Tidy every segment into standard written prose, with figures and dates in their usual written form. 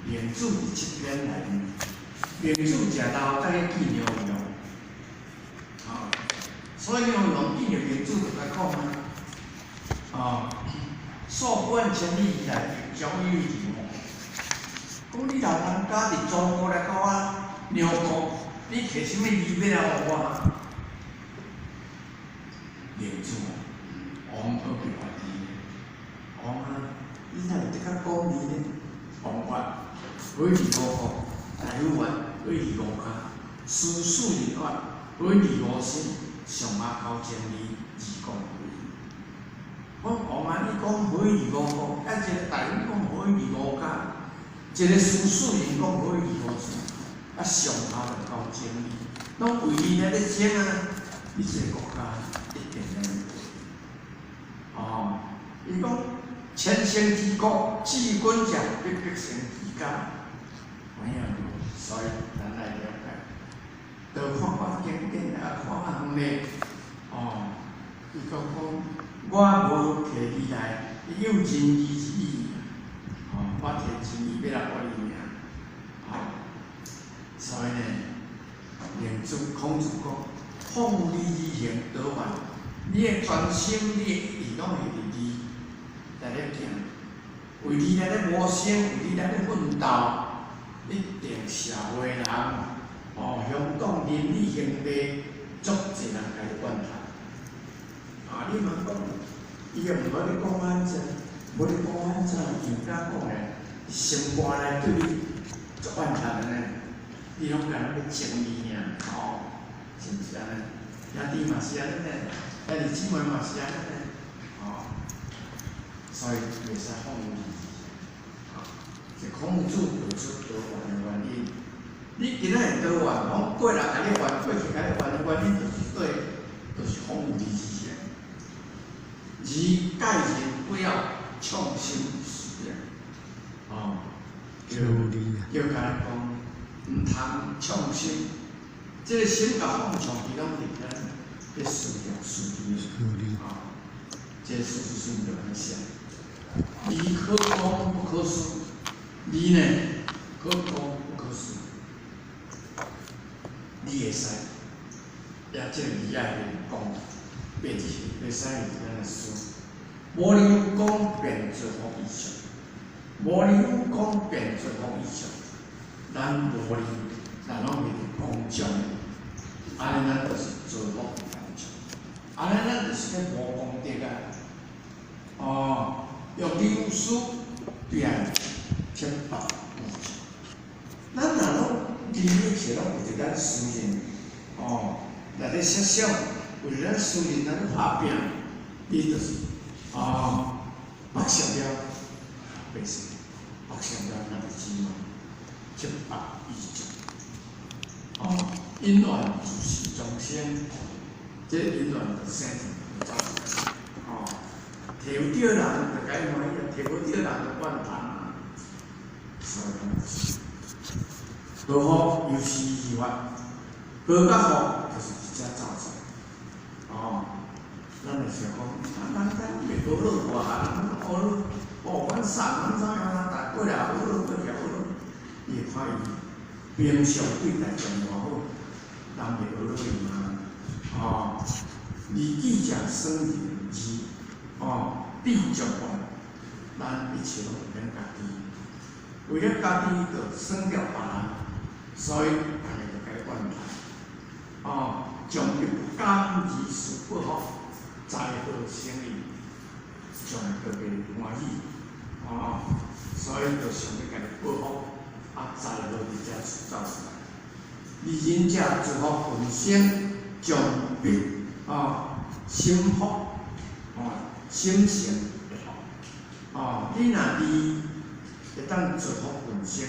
孟子佇七篇內面，孟子誠老早去見梁王，吼，所以梁王見著孟子就共講啊，哦，溯觀千里以來，將有義我。講你老人家佇祖國來到我梁國，你提啥物字欲來予我？孟子王何必懷疑？王啊，你哪會這較講義呢？王曰：毀譽五國，大夫曰：毀譽五跤，司庶人曰：毀譽五身，上下交情義，而講毀譽。講王啊，你講毀譽五國，啊，一个大夫講毀譽五跤，一个司庶人講毀譽五身，啊，上下就交情義，攏為你來咧爭啊！你這个國家一定來哦，伊講千乘之國，治君者必百乘之家。有影無？所以咱來了解，就看看經典啊，看較遠的哦。伊講講，我無提字來，伊有仁義之意。哦，我提仁義欲來予你爾。哦，所以呢，孟子、孔子講，放義而行道願，你的專心，你的意攏會佇義來咧行，為義來咧謀生，為義來咧奮鬥，一定社會人，哦，鄉黨鄰里兄弟，足濟人共你怨嘆。啊，你嘛講，伊也毋好咧講安怎，無咧講安怎，又敢講咧，心肝內對你足怨嘆的呢，你攏敢若欲爭伊爾，吼，是毋是按呢？兄弟嘛是按呢呢，兄弟姊妹嘛是按呢呢，吼，所以袂使放義。是孔子道出道願的原因。你今仔會道願，講過來共你怨，過去共你怨的原因，就是對，就是放義而行。而戒人不要暢心思哦，叫叫共講，毋通暢心，這个心共放暢去，攏佇咱咧思量思慮，啊，這事實上就按呢寫。義可攻不可失，義呢可攻不可失，你會使，也這个義愛攻，袂袂使用按呢輸。無理有功，便造福異眾；無理有功，便造福異眾。咱無理，咱攏會佇公眾，按呢咱就是造福萬眾，按呢咱就是咧無功德啊！哦，若你有私，便七百有眾。咱若攏利益是攏為著咱私人，哦，來咧設想，為著咱私人來咧拍拚，你就是哦，縛上了，袂使，縛上了咱就姊妹，七百以上。哦，因緣自是眾生，這因緣就生就走出來。哦，提有著人就共伊歡喜，提無著人就怨嘆。所以講，和福由是而發，和甲福就是佇遮走出來。哦，咱會想講，啊，咱咱袂學好話，咱學哦，阮送阮怎樣啊？但過來學好，過去學好，伊會看伊平常對待眾偌好，人會學落伊嘛？哦，利己者耍仁義，哦，必眾願，咱一切攏為咱家己，為了家己就耍著別人，所以逐个就共伊怨嘆。哦，將欲不甘而使報復，災禍生矣，將會特別歡喜，哦，所以就想欲共伊報復，啊，災禍佇遮走出來。利人者造福群生，將必哦心福，哦心成會福。哦，你若利會當造福群生，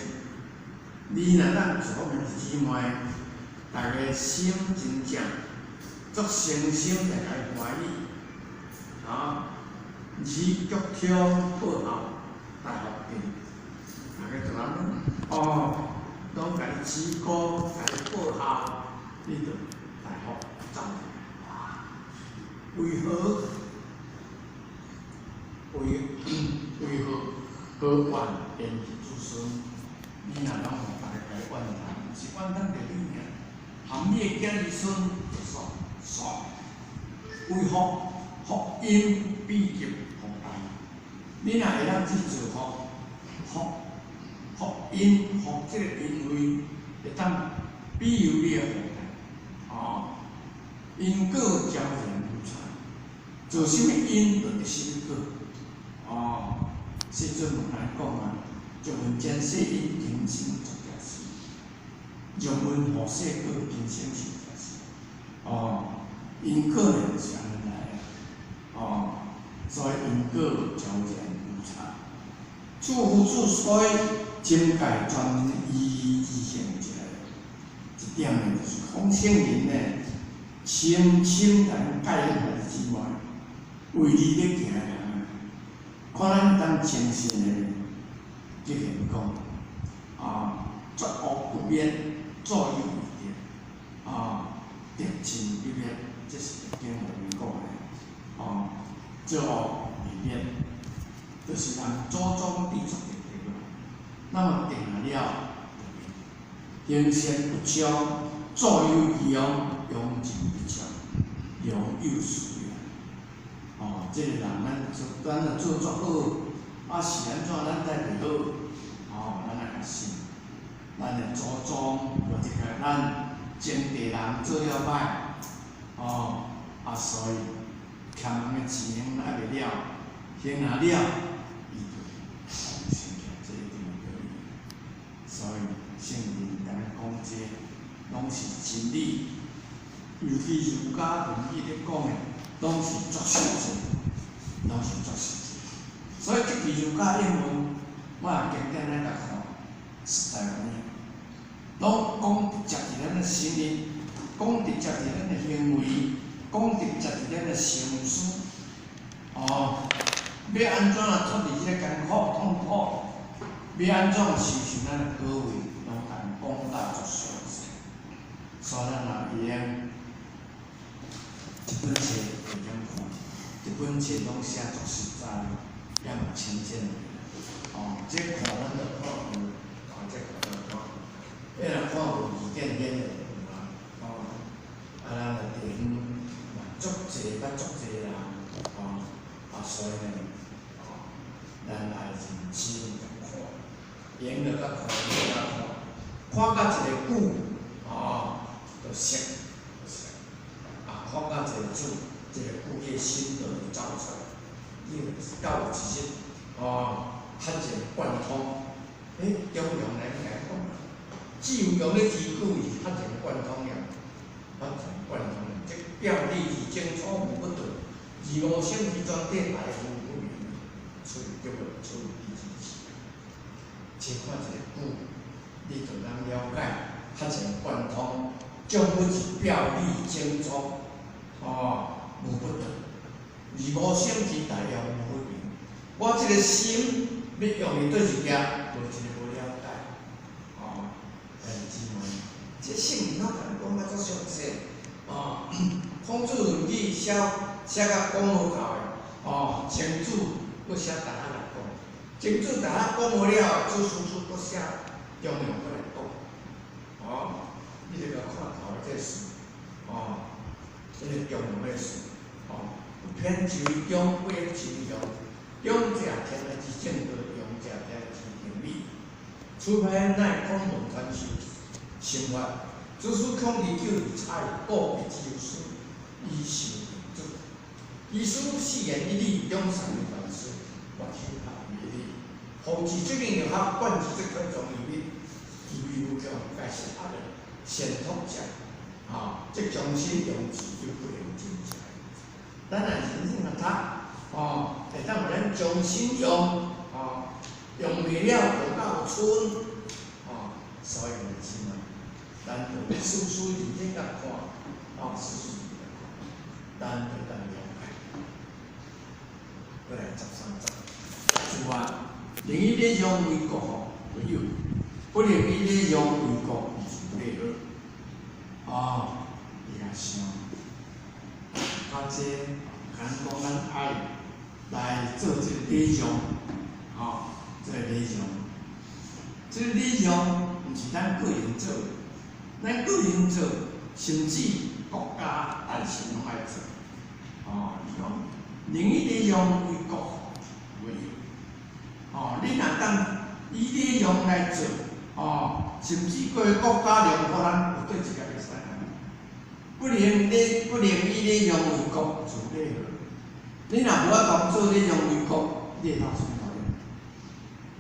你若當造福兄弟姊妹，逐个心真正足誠心來共伊歡喜，啊，而腳痛報孝大福定，逐个就按呢，哦，攏共你指顧，共你報孝，你就大福走。為何？為為何何願延子孫？你若攏予別个共你怨嘆，毋是怨嘆著你爾，含你的囝兒孫就煞煞。為福，福蔭比及福大。你若會當去造福，福福蔭福這個因位會當庇佑你的後代，哦，因果昭然無差，做啥物因就得啥物果，哦，世尊有來講啊，若聞前世因，今生作這事；若聞後世果，今生受這事。哦，因果呢就是按呢來的，哦，所以因果昭然無差。諸佛之所以境界專一之行一個一點呢，就是講聖人呢，深深共咱教育兄弟姊妹，為你咧行的人，看咱當誠信的去現講，啊，作惡不免，作有未得，啊，德盡不滅，這是佛經內面講的，啊，作惡未免，就是人祖宗佇做的對無？那麼定了，行善不彰，作有餘用，用盡不彰，良有需要。哦，這個人咱做，咱若做足好，啊是按怎咱待袂好，哦，咱愛共信，咱的祖宗或者個咱前代人做了歹，哦，啊所以欠人的錢還袂了，還若了，伊就重生起來，這一定會對。所以聖人共咱講這攏是真理，尤其儒家論語咧講的，攏是足實際，攏是足實際。所以這句儒家英文，我也經典來共看，實在有影，攏講直接佇咱的心裡，講直接佇咱的行為，講直接佇咱的心思。哦，欲按怎脫離這個艱苦痛苦，欲按怎修行咱的果位，攏共講甲足詳細。所以咱若會用這本冊會當看，這本冊攏寫足實在，也嘛淺顯的。哦，這看咱就看有，哦，這看咱看有，彼若看無字典顯就有啊。哦，啊，咱就地方嘛足濟，捌足濟人，哦，啊，所以呢，哦，咱來認真共看，閒就共看，閒就看，看甲一个久，哦，就熟，就熟。啊，看甲一个久，這个久你的心就會走出來，你到有一日，哦，赫然貫通。欸，中庸來來講，只有用咧字句是赫然貫通了，赫然貫通了。這表裡二清楚無不對，二無性之全體大夫不明，出叫做出之之。先看一个句，你就通了解，赫然貫通，將本是表裡清楚，哦，無不對。二無性之大用無不明。我這个心欲用佇佗一件，無一个無了解，哦，兄弟姊妹，這聖人攏共咱講甲足詳細，哦，孔子論語寫寫甲講無夠的，哦，曾子閣寫大學來講，曾子大學講無了，子思書閣寫中庸閣來講，哦，你著共看頭的這書，哦，這個中庸的書，哦，不偏求於中，不應求於用。中者天下之正道，庸者天下之定理。此派乃孔門傳授心法，子思孔二九而差異，故必之有師，以受定主。其師四言一理，兩三的凡事，萬修合為理。奉持這命學，貫之則可從於密，其微無窮，皆是阿的先托者。啊，這將心用智就不能真正。咱若認真來讀，哦，會當予咱將心用，哦，用袂了，無夠剩，哦，所以是嘛，咱就事事認真共看，哦，事事認真看，咱就當了解。過來13節，主啊，能以禮讓為國為友，不能以禮讓為國是禮好。哦，伊也想，較這，敢講咱愛來做這個禮讓，吼，這個禮讓，這個禮讓毋是咱個人做，咱個人做，甚至國家大臣攏愛做。哦，伊講寧以禮讓為國為義。哦，你若當以禮讓來做，哦，甚至過國家讓予咱，有對一個袂使按呢。不能禮，不能以禮讓為國做禮號。你若無法度做禮讓為國，你會鬧什麼道理？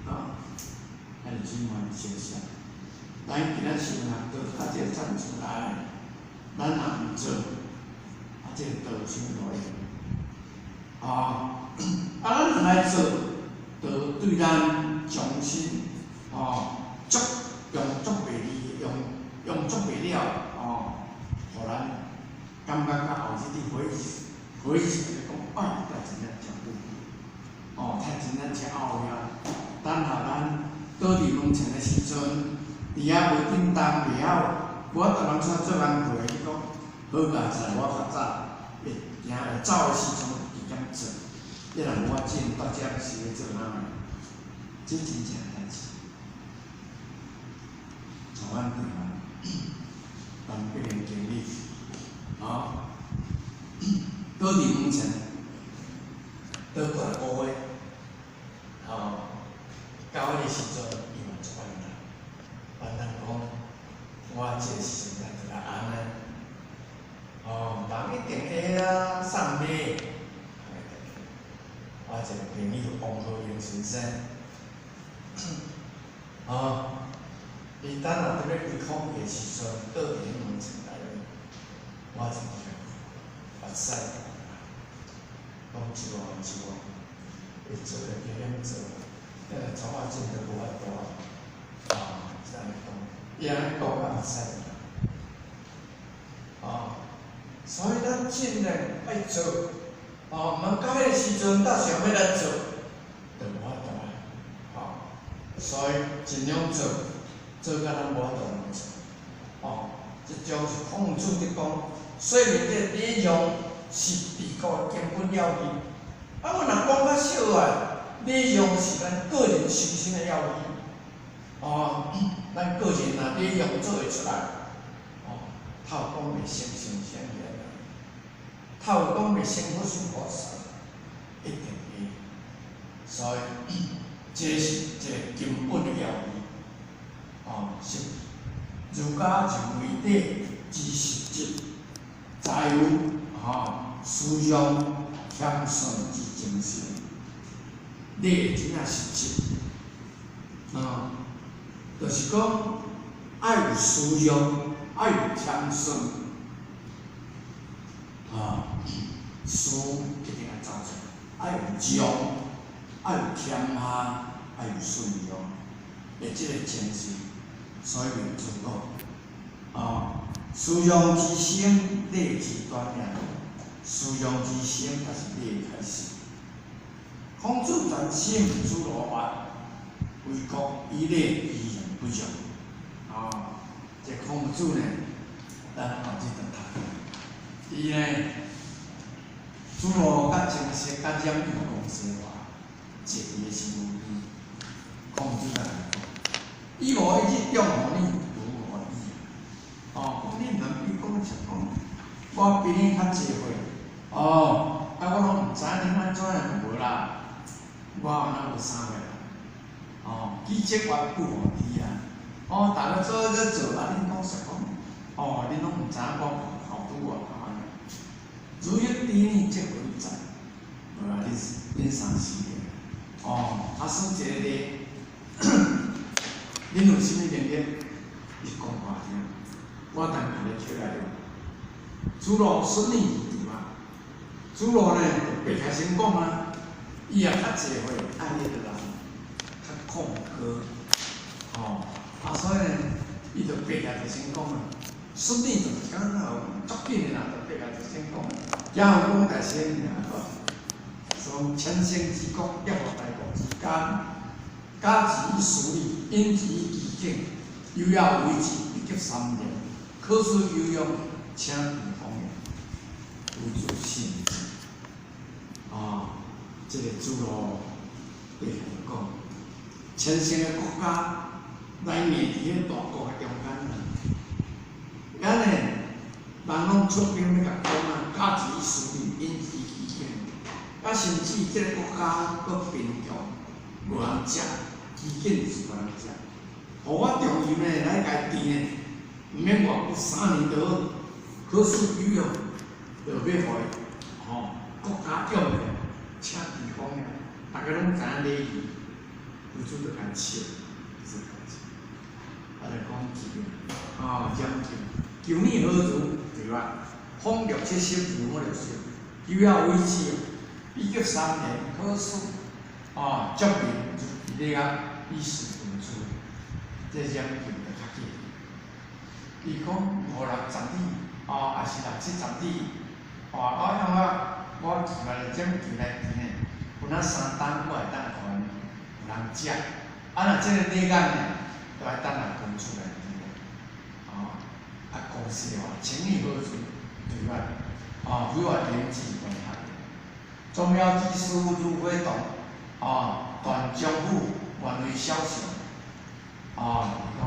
啊，還是這款現象。咱今仔時若倒較這個站出來，咱若毋做，啊，這個道傷路用。啊，啊，咱若來做，就對咱終身，哦，足用足袂離，用用足袂了，哦，予咱感覺到後日你回回想咧講，哎，這真正誠久，哦，這真正誠後了。等下咱倒佇門前的時陣，佇遐無叮當，袂曉，無法度人出來做工課，你講好佳哉，我較早會行會走的時陣，就減做。你若無我進，大家是欲做啥物？這真正代誌。從阮台灣南北的經歷，啊，倒佇門前，倒過來個月，吼，到彼个時陣，伊嘛足困難，困難講，我這個時陣就來按呢，哦，人一定會啊送禮，我一個朋友王和榮先生，哦，伊等下佇欲開講的時陣，倒佇彼門前內面，我就共目屎攏一汪一汪，會做會加減做，那個從我進就無法度啊，是按呢講，伊按呢講啊目屎就來，啊，所以咱盡量愛做，哦，毋通到彼個時陣才想欲來做，就無法度啊，吼，所以盡量做，做甲咱無法度毋做，哦，這種是孔子佇講，說明這禮讓是治國的根本要義。啊，阮若講較小啊，禮讓是咱個人修身的要義。哦，咱個人若禮讓做會出來，哦，透講袂成聖聖賢啊，透講袂成佛成菩薩，一定會。所以，這是一個根本的要義。哦，是儒家認為禮之實質，在於吼思量謙遜之精神。禮真正實質，啊，就是講愛有思量，愛有謙遜，啊，思一定愛走出來，愛有讓，愛有謙下，愛有順讓的這個精神，所以叫做講，啊，辭讓之生，禮之端也。辭讓之生，才是禮的開始。孔子全心子路曰：為國以禮，其言不讓。啊，這孔子呢，咱後日就讀。伊呢，子路佮前世佮冉有講實話，坐佇伊身軀邊，孔子才來講：以無一日中乎你，如何矣？哦，講你毋通比講說講，我比你較濟歲，哦，啊，我攏毋知影恁按怎樣，無啦，我哪有三歲啦？哦，記者我不乎知啊。哦，逐个做咧做啊，恁講實講，哦，恁攏毋知影我後拄偌安呢？如欲知你，則何在？無啦，恁三四個，哦，啊，算一個例，恁有啥物能力？你講我聽，我等共你起來了。子路孫你對吧？子路呢，就白開先講啊，伊也較濟歲，愛彼個人較控歌，吼，啊，所以呢，伊就白開就先講啊。孫你就是感覺足緊的啦，就白開就先講。然後講大聲爾，從千乘之國，抑或大國之間，假之以事理，引之以機警，猶要為之，必極三年。可使有用，請聽方言，為之信之。啊，這個子路對伊講，千乘的國家，來硬佇彼大國的中間啊。安呢，人攏出兵欲共攻啊，假置私利，引致飢饉。啊，甚至這個國家閣貧窮，無人食，飢饉是無人食。予我重油呢來共治呢，毋免偌久3年就好，考試語哦，就欲予伊吼國家用的，請地方的，逐家攏知影禮儀，夫子就共笑，就共笑。啊，就講一遍，啊，嚴禁，求你何如？對吧？風六七十，如我六十，求了為止。比較3年考試，啊，足明就佇咧遐以示為主，這嚴禁就較緊。伊講五六十里，啊，抑是六七十里，啊，我用我我起來針球來治呢，有那3擔我會當予𪜶有人食。啊，若這個禮案呢，就愛等下公出來治咧。啊，啊，講實話，情理何如？對吧？啊，非話言之關學。宗廟之師如火動，啊，斷丈夫原為小乘，啊，伊講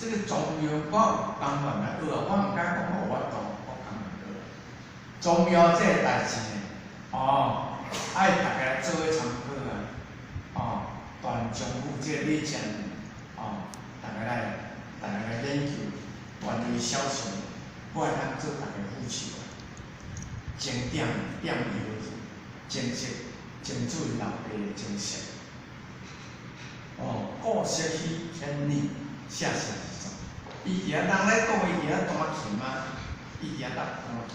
這個宗廟我有甘願來學啊，我毋敢講我有法度，我甘願學。宗廟這個代誌呢，哦，愛逐家來做伙參考啊，哦，斷丈夫這個禮節呢，哦，逐家來研究，原為小乘，我會當做逐家輔手啊，精點點伊好處，精色精注老爸的精色。哦，故色虛天理，下下之中。伊佇遐人咧講，伊佇遐彈琴啊，伊佇遐彈琴。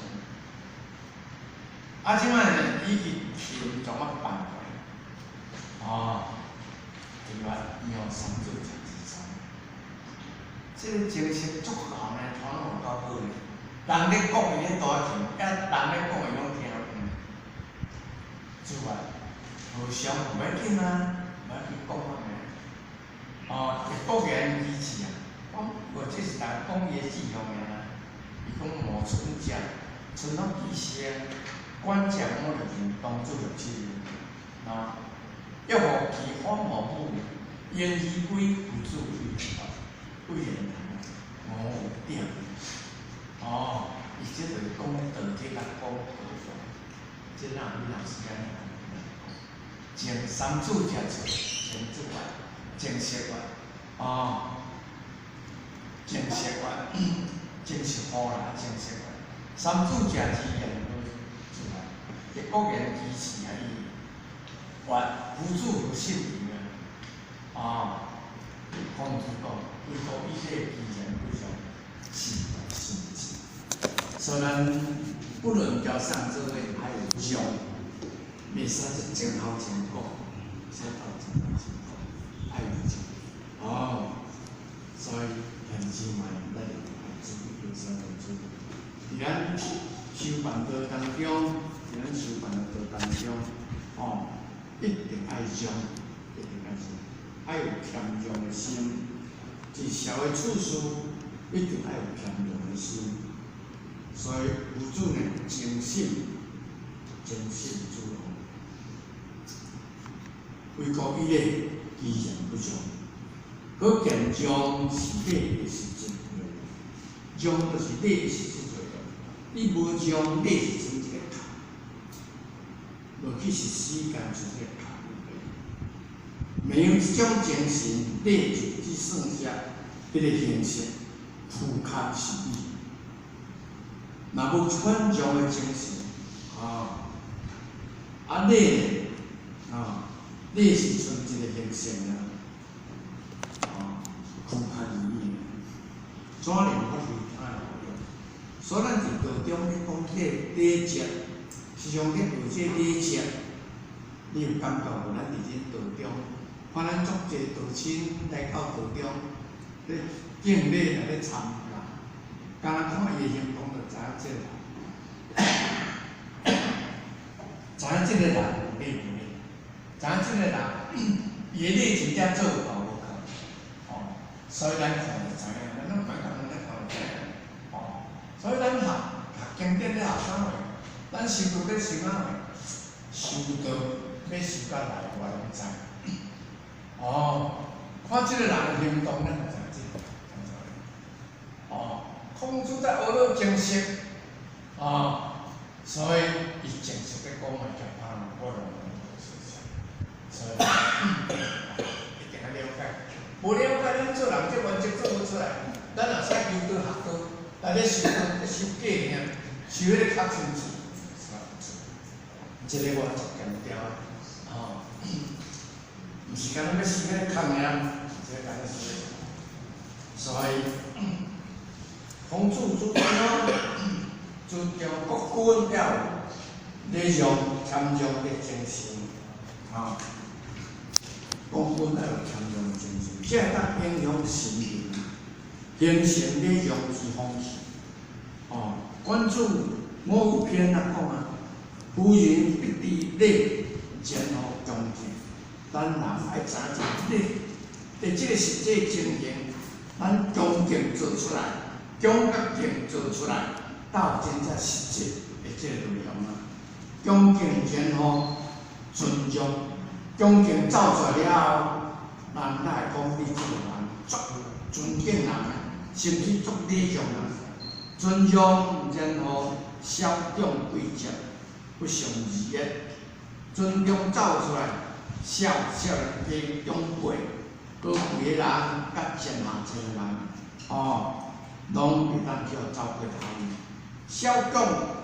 啊，這擺呢，伊去琴怎啊放過來？哦，對吧？伊用三字食之中，這個精神足好呢，傳有夠好呢。人咧講伊咧彈琴，啊，人咧講伊攏聽。之外，和尚無要緊啊，無要緊講啊。哦，國言機智啊，講無這是人講伊的志向爾啊。伊講無春者，春風起時，管將我就當做六七日。啊，欲予其反無母，言而歸夫子為言談，無點。哦，伊這就是講道體佮講和尚，這哪有老師按呢講？前三子食醋，前子啊，前色啊，哦，前色啊，前色好啦，前色啊，三子食之言出來，伊國言機智啊，伊話夫子何信啊？啊，孔子講，唯獨以這個機緣不相，是善智。所以咱不論交上這位愛有讓，袂使就前後前講，使頭前後前講，愛有讓。哦，所以兄弟姊妹，咱愛注意，三種注意。佇咱修辦道當中，佇咱修辦道當中，哦，一定愛讓，一定愛讓，愛有謙讓的心。佇社會處事，一定愛有謙讓的心。所以夫子呢，誠信，誠信主王，唯國以禮，其言不詳。可見讓是禮的實質作用，讓就是禮的實質作用。你無讓，禮是剩一个殼，無去實施，干剩一個殼。沒有這種精神，禮就只剩下彼個形式，虛空是禮。若無這款讓的精神，啊，啊禮呢，啊，禮是剩一個形式爾，啊，虛空而已。怎能發揮它的效用？所以咱佇道中咧講這個禮節，時常咧學這個禮節，你有感覺無？咱佇這道中，看咱足濟道親來到道中，咧敬禮來咧參加，敢若看伊的行動就知影這個人，知影這個人有禮無禮，知影這個人伊的禮真正做有夠無夠，哦，所以咱看就知影，咱攏毋愛講，咱看就知影，哦，所以咱學學經典咧學啥貨？咱修道咧修啥貨？修道欲修到內外攏知。哦，看這個人的行動，咱就知這個。哦，孔子在學了精色，哦，所以伊正式咧講嘛，就怕我攏所以一定愛了解，無了解，咱做人這原則做無出來。咱若使求道學道，來咧修道，咧修假爾，修彼個較清楚。這個我足強調，吼，毋是干焦欲修彼個空爾，這個干焦修。所以，孔子主張國君要禮讓謙讓的精神，吼，國君要有謙讓的精神，這會當影響心靈，形成禮讓之風氣。哦，管子五篇啊講啊，夫人必知禮，然後恭敬。咱人愛知影禮，佇這個實際情形，咱恭敬做出來，恭佮敬做出來，才有真正實質的這個內容啊。恭敬然後尊重，恭敬走出來了後，人才會講你這個人足尊敬人的，甚至足禮讓人。尊重然後小長貴賤，不相而言。尊重走出來，小少年家長輩、高貴的人，佮賤下賤的人，哦，攏會當去予走過頭。小長、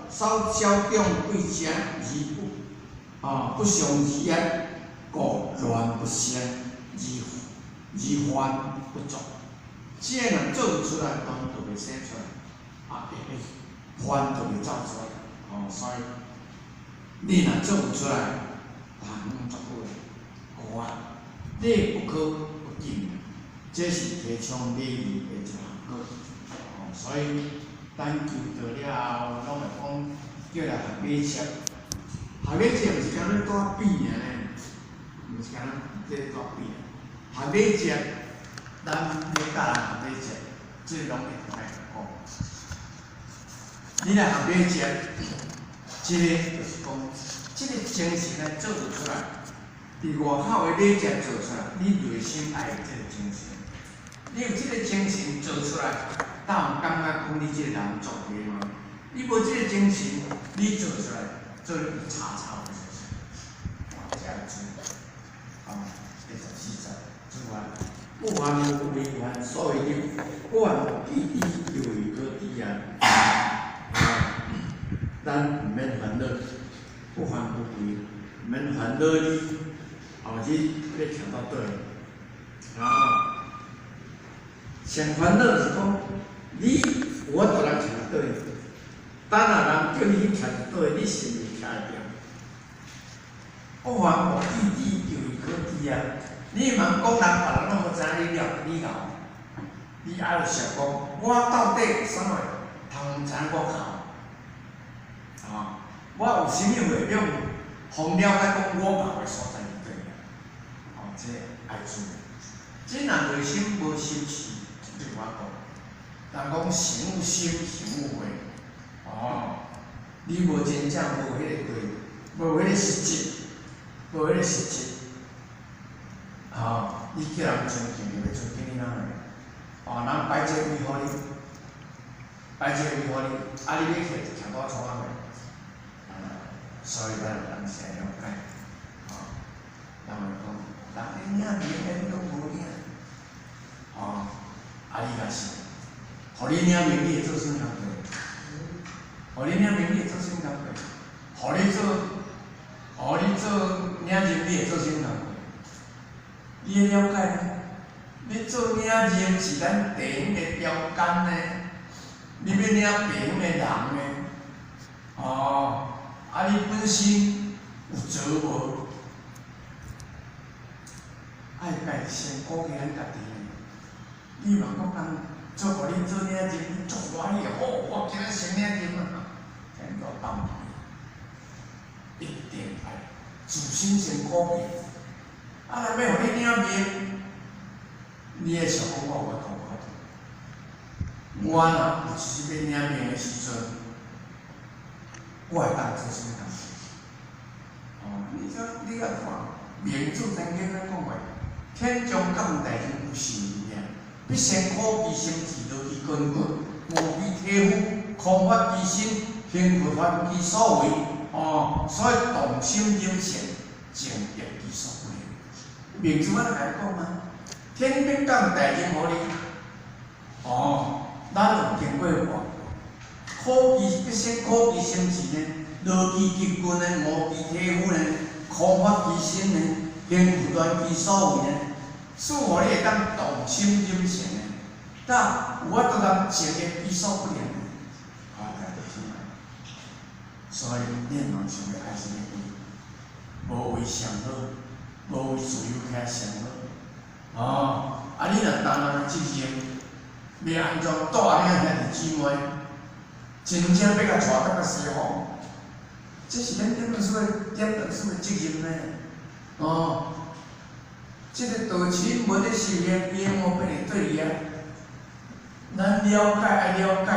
小小長貴賤而不，哦，不相而言，故亂不生，而患不作。這若做毋出來，亂就袂生出來，啊，會患就袂走出來。哦，所以你若做毋出來，人足好的，有啊，禮不可不敬，這是提倡禮儀的一項課。哦，所以咱求道了後，攏會講叫來學禮節。學禮節毋是干焦帶比爾呢，毋是干焦這帶比。學禮節，咱欲教人學禮節，這個攏會當講。你來學禮節，這個就是講，這個精神來做出來，佇外口的禮節做出來，你內心愛有這個精神。你有這個精神做出來，才有感覺講你這個人足禮貌。你無這個精神，你做出來做吵吵的就是。這愛注意。啊，第14節，注啊，不患無位，患所以立；不患無既知，猶未可知啊。咱毋免煩惱，不患無位，毋免煩惱你後日欲徛佗佗。啊，上煩惱是講你有法度來徛佗佗，等下人叫你去徛佗佗，你是毋是徛會著？不患無既知，猶未可知啊！你毋通講人，別人攏無知影你了你𠢕。你愛有想講，我到底有啥物通知影我𠢕？啊，我有啥物會用，予了解講我𠢕的所在佇佗？哦，這愛注意。這若內心無修持，絕對無法度。人講誠有心，行有慧。哦，你無真正無彼個對，無彼個實質，無彼個實質。哦，你叫人尊敬，伊欲尊敬你哪會？哦，人擺這個位予你，擺這個位予你，啊，你欲徛就徛佗創啥貨？所以咱有當時愛了解，哦，人會講，人咧領名，咱攏無領，哦，啊你若是，予你領名，你會做啥物工課？予你領名，你會做啥物工課？予你做領認，你會做啥物工課？你會了解嗎？你做領認是咱地方的標桿呢，你欲領地方的人呢？哦，啊你本身有做無？愛家己先顧起咱家己。你嘛講人做予你做領認，你足歡喜，好，我今仔先領認啊！這樣都當一定愛自身先顧起。啊，若欲予你領名，你會想講我有法度無法度？我若有一日欲領名的時陣，我會當做啥物工課？哦，你這你愛看，明主曾經咧講過，天天将降大任於斯人也，必先苦其心志，勞其筋骨，餓其體膚，空乏其身，行佛法其所為。哦，所以動心忍性，淨得其所不能。明主我來共你講啊，天必降大任予你。哦，咱有經過無？苦其必先苦其心志呢，勞其筋骨呢，餓其體膚呢，空乏其身呢，行不斷其所為呢，使予你會當動心忍性呢，甲有法度通淨得其所不能。啊，就是所以你若想欲愛啥物，無為上好，無為自由起來上好。哦，啊，你若擔人的責任，欲按怎帶領兄弟姊妹，真正欲共帶到個西方，這是咱點傳師的點傳師的責任呢。哦，這個道親無咧修行，伊無變會對伊啊。咱了解愛了解，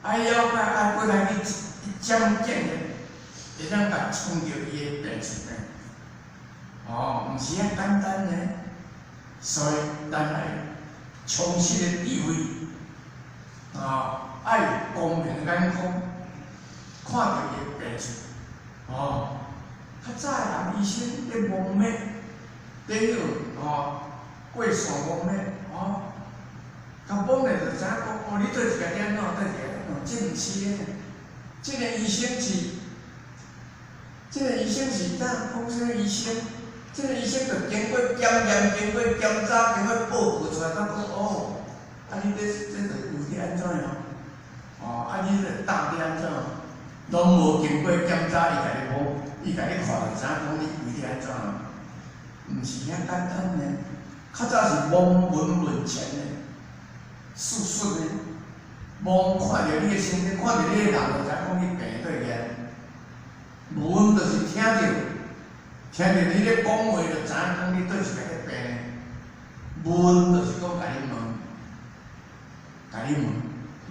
愛了解愛過來去漸漸的，會當共衝著伊的病出呢。哦，毋是遐簡單呢。所以咱愛充實的智慧，啊，愛光明的眼光，看著伊的病出。哦，較早的人醫生咧摸脈，咧彼個哦過線摸脈，哦，較摸咧就知影講，哦，你對一個點怎，對一個點怎，這毋是的。這個醫生是，這個醫生是當講啥醫生？這個醫生就經過檢驗、經過檢查、經過報告出來，才講哦，啊你這這就有佇按怎樣？哦，啊你這個膽佇按怎？攏無經過檢查，伊共你摸，伊共你看就知影講你胃佇按怎？毋是遐簡單呢。較早是望聞問切呢，事實呢，望看著你的身體，看著你的人，就知影講你病佗去。聞就是聽著，聽著你咧講話，就知影講你佗一个咧病。問就是講共你問，共你問，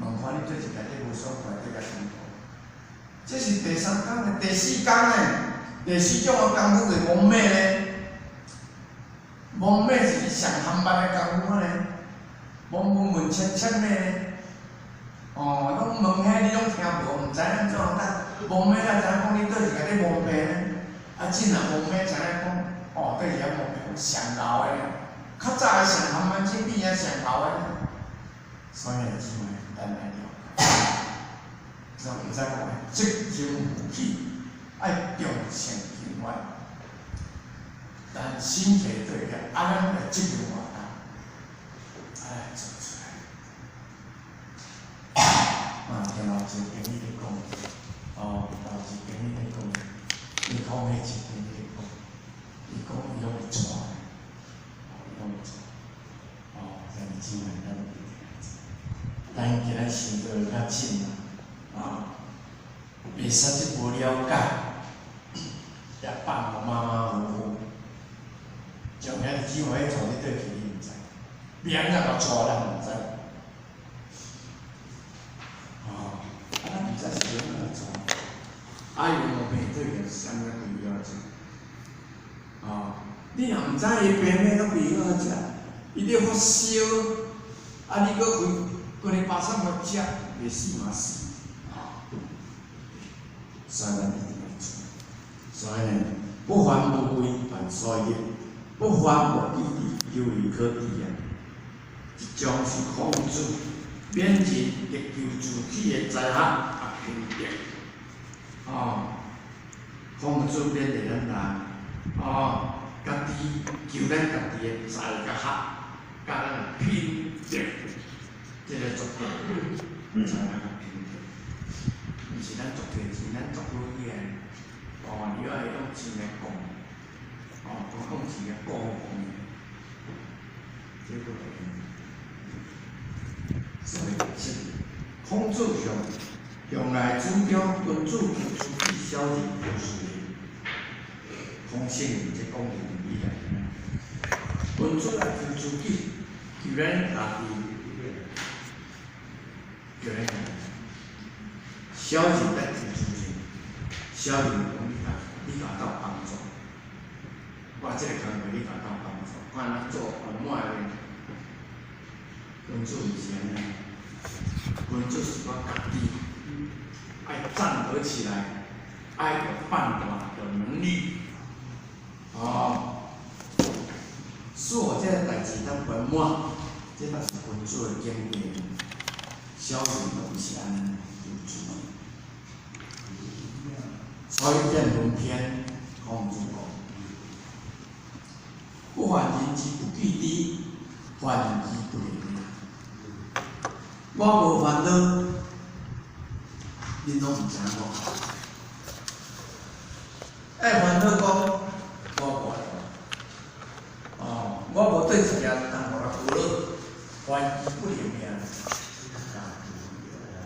問看你佗一个咧無爽快，佗個痛苦。這是第三工的，第四工呢？第四種的功夫是摸脈呢。摸脈是上含慢的功夫呢，望聞問切切脈呢。哦，攏問遐你攏聽無，毋知按怎但摸脈才知影講你佗一个咧毛病呢。啊，真若摸脈知影講，哦，佗一個毛病上老的，較早的上含慢，這變啊上老的。所以姊妹，咱愛了解，所以毋使講責任負起，愛重承輕發。咱身體對個，啊，咱的責任偌大，愛做出來。啊，聽老一個朋友咧講，哦，老一個朋友咧講，伊講彼一個朋友咧講，伊講伊攏會帶，哦，伊攏會帶，哦，兄弟姊妹，咱一定愛做。咱今仔生活較緊啊，袂使這無了解，也放予馬馬虎虎。將兄弟姊妹帶你佗去，你毋知，欲按怎共帶咱毋知。哦，啊，咱毋知是欲按怎帶。啊，伊毛病佗去啥物開藥食？哦，你若毋知伊病咩，攏開藥食，伊咧發燒，啊，你閣開規个巴送予食，袂死嘛死。啊，所以咱一定愛做。所以呢，不煩無為，凡所業；不煩無記智，猶為可知啊。一種是孔子勉人力求自己的才學佮品德。哦，孔子勉勵咱人，哦，家己求咱家己的才佮學，佮咱的品德，這個足夠。才學佮品德，毋是咱賺錢，咱賺好起來。哦，你愛用錢來講，哦，用錢來講講，這個所以是孔子向向來主張君子求諸己，小人求私利。孔聖人這講的語來，君子愛求諸己，求咱家己，求咱家己。小人愛求諸人，小人講你共你共鬥幫助，我這個工課你共鬥幫助。看咱做圆滿的君子毋是按呢，君子是講家己愛站得起來，愛有判斷，有能力，哦。所以這个代誌當圓滿，這就是君子的境界。小人都毋是按呢，有主。所以變論篇孔子講：不患人之不己知，患其不能。我無煩惱，恁攏毋知影我。愛煩惱講，我無愛。哦，我無對一件當予人苦惱，患其不能命。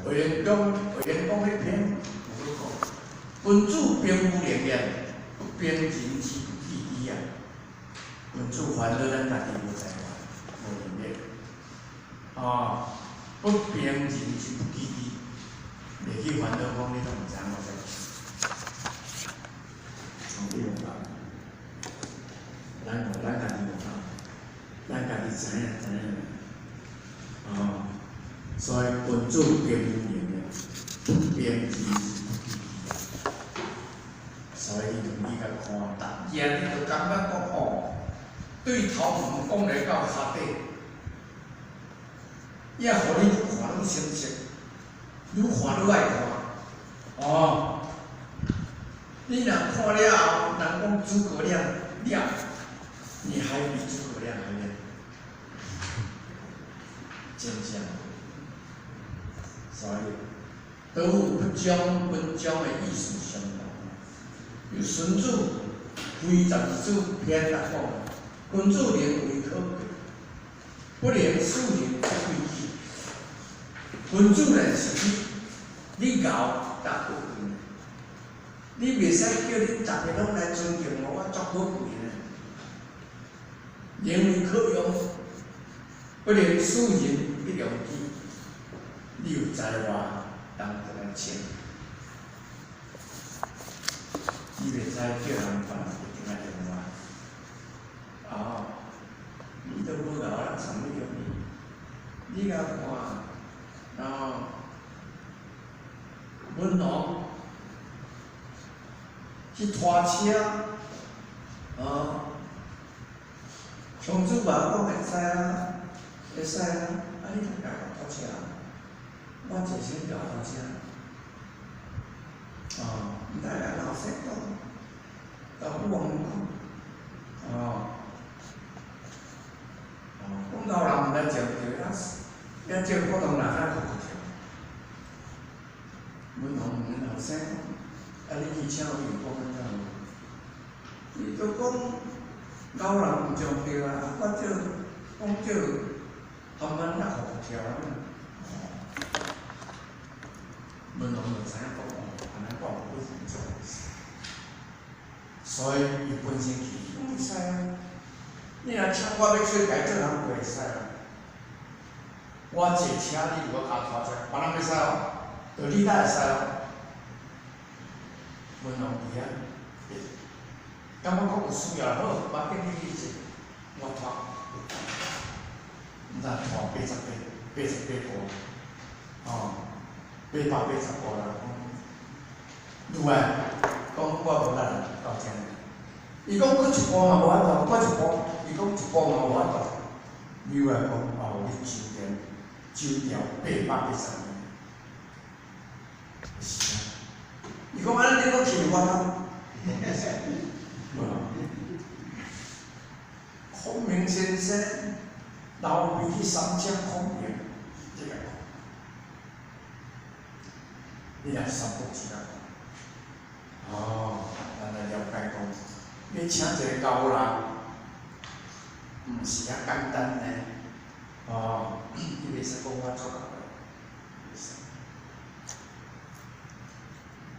慧能講，慧能講彼篇有咧講，君子兵無能言，不兵人之不己知啊。君子煩惱咱家己無才華，無能力。哦，不兵人之不己知，袂去煩惱講你攏毋知影我在講。從你無講，咱無咱家己無講，咱家己知影知影。哦，所以君子兵無能力，不兵人之不己知。所以你你甲看，逐件你就感覺講吼，對頭毛講來到跤底，伊也予你愈看愈清晰，愈看愈愛看。哦，你若看了後，人講諸葛亮了，你還比諸葛亮還了，真正。所以，都有不將文章的意思相同。有孫子非十二子篇來講，君子能為可貴，不能使人不貴己。君子呢是你，你𠢕才可貴。你袂使叫恁逐个攏來尊敬我，我足可貴呢。能為可用，不能使人不用己。你有才華，人就來請。你袂使叫人別人一定愛用我。哦，你都無𠢕，人啥物用你？你共看，哦，文王去拖車，哦，孔子嘛講會使啊，會使啊，啊你就共我拖車，我坐先共拖車。哦，毋知來老師講，老母王講，哦，哦，講老人毋知食著，啊，遐借普通人較哭哭跳。文王問後生講，啊你去請伊講安怎無？伊就講老人毋上對啊，我這講這含慢較哭哭跳啊。文王就知影講哦，按呢講不是做事，所以伊本身去會使啊。你若請我欲出家做人會使啊。我坐車，你如果共拖車，別人袂使哦，就你才會使哦。文王佇遐，感覺講有需要好，無要緊你去坐，我拖，毋知拖88，88步，哦，880步啦。講，愈來講我無力到遮。伊講閣一步嘛無法度，閣一步，伊講一步嘛無法度。愈來講哦，你周田周調880年，是啊。伊講按呢你閣去我通。無。孔明先生，劉備去三請孔明，這個講，你若三國志來講，哦，咱來了解講，欲請一個高人，毋是遐簡單呢。哦，你袂使講我做到的，袂使。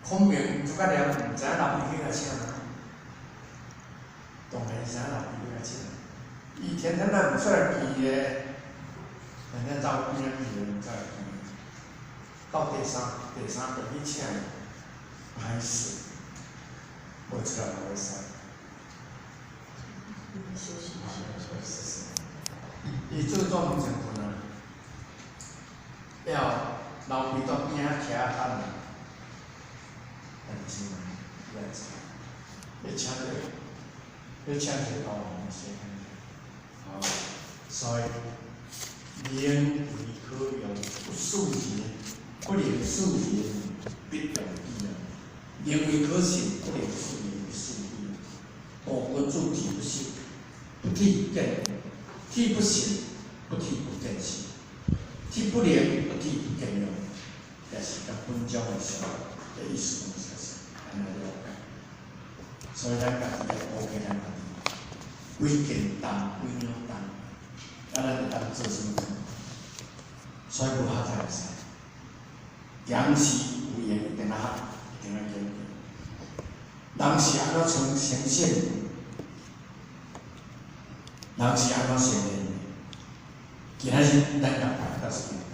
孔明諸葛亮毋知影劉備去共請啊，當然知影劉備去共請。伊天天仔毋出來見咧，天天走邊仔去毋出來見。到第三個去請伊，歹勢，無出來嘛袂使。休息一下。伊做总成分啊，了老爸在边仔徛等，但是嘛，伊也知，欲请一个，欲请一个高人先，哦，所以寧為可用，不示人，不能示人，必用之啊。寧為可信，不能示人，必示之。哦，君子體不信，不體見；體不信，不體不見信；體不靈，不體不見用。也是佮本章的上的意思攏是按呢了解。所以咱家己愛顧起咱家己，幾斤重，幾兩重，啊，咱會當做啥物工？所以無學才會使。行是有閒一定愛學，一定愛研究。人是按怎成呈現？人是按怎成的？今仔日咱共拜倒是應該。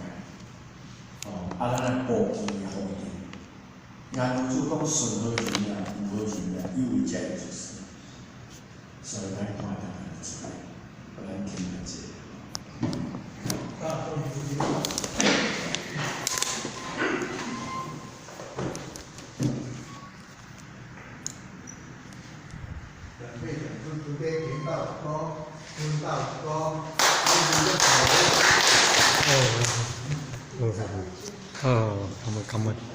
哦，啊，咱來布置方陣。顏如主講順好人啊，無好人啊，有為者就是。所以咱看大家知，咱聽下者。啊，准备讲出准备听到歌，听到歌，哦，哦，哦，感恩感恩。